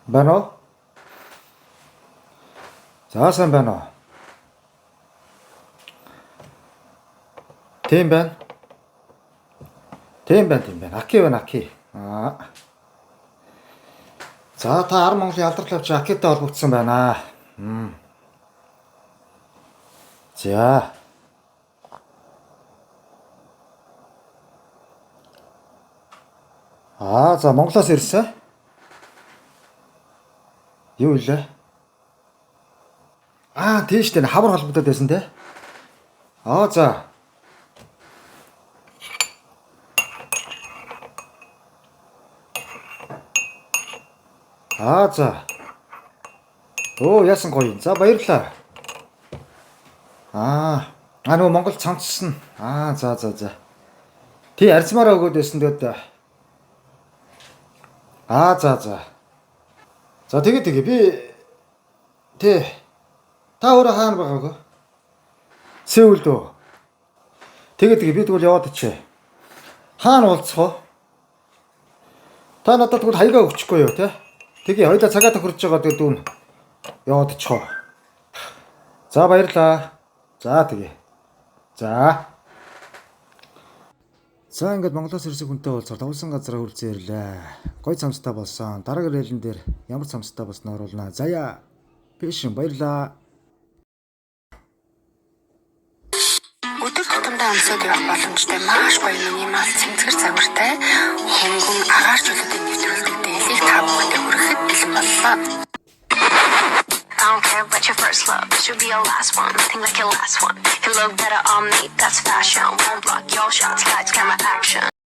Байна уу? За, сайн байна уу? Тийм байна. Тийм байна, тийм байна. Аки байна, Аки. Аа. За, та Ар Монголын алдартай авч Акитай холбогдсон байна. За. Аа, за, Монголоос ирсэн. Юу илээ? Аа, тийш дээ, хавар холбогдоод байсан те. Аа, за. Аа, за. Оо, яасан гоё юм. За, баярлалаа. Аа, аа, нөгөө Монгол цамцсан. Аа, за за за. Тий, арзмаараа өгөөд байсан, тэгээд. Аа, за за. За, тэгээ тэгээ би тий, та өөрөө хаана байгааг вэ? Сеулд үү? Тэгээ тэгээ би тэгвэл яваад очие. Хаана уулзах вэ? Та надад тэгвэл хаягаа өгчихгүй юу те? Тэгээ хоёлаа цагаа тохирч байгаа, тэгээ дүүн яваад очих. За, баярлаа. За, тэгээ. За. За, ингээд Монголоос ирсэн хүнтэй уулзаад товлсон газараа хүрэлцэн ирлээ. Гой цамцтай болсон. Дараагийн релэн дээр ямар цамцтай болсноо оруулнаа. Заяа. Пишин, баярлаа. Өдөр тутамдаа өмсөд явах боломжтой маш гоё минимал цэмцгэр загвартай хөнгөн агаар чөлөөтэй нэвтрүүлдэг дээлийг та бүхэндээ хүрэхэд бэлэн боллоо. I don't care about your first love, should be your last one. Think like your last one. You look better on me, that's fashion. Won't block your shots, lights, camera, action.